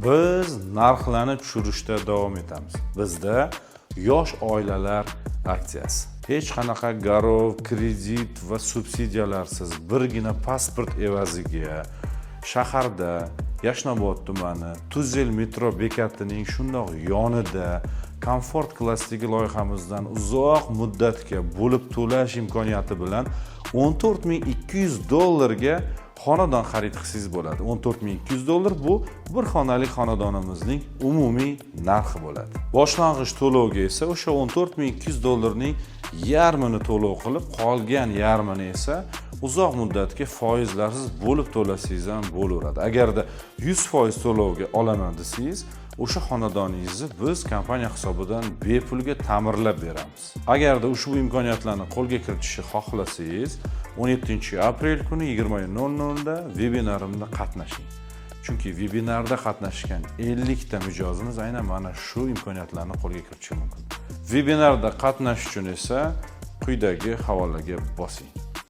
Biz narxlarni tushirishda davom etamiz. Bizda yosh oilalar aksiyasi. Hech qanaqa garov, kredit va subsidiyalarsiz birgina pasport evaziga shaharda, Yashnobod tumani, Tuzel metro bekatining shundoq yonida komfort klassdagi loyihamizdan uzoq muddatga bo'lib to'lash imkoniyati bilan 14 200 dollarga xonadon xarid qilsangiz bo'ladi. 14 200 dollar bu bir xonali xonadonimizning umumiy narxi bo'ladi. Boshlang'ich to'lovga esa o'sha 14 200 dollarning yarmini to'lov qilib, qolgan yarmini esa uzoq muddatga foizlarsiz bo'lib to'lasangiz ham bo'laveradi. Agarda 100% to'lovga olaman desangiz, o'sha xonadoningizni biz kompaniya hisobidan bepulga ta'mirlab beramiz. Agarda ushbu imkoniyatlarni qo'lga kiritishni xohlasangiz, 17 aprel kuni 20:00 da vebinarimda qatnashing. Chunki vebinarda qatnashgan 50 ta mijozimiz aynan mana shu imkoniyatlarni qo'lga kiritishi mumkin. Vebinarda qatnashish uchun esa quyidagi havolaga bosing.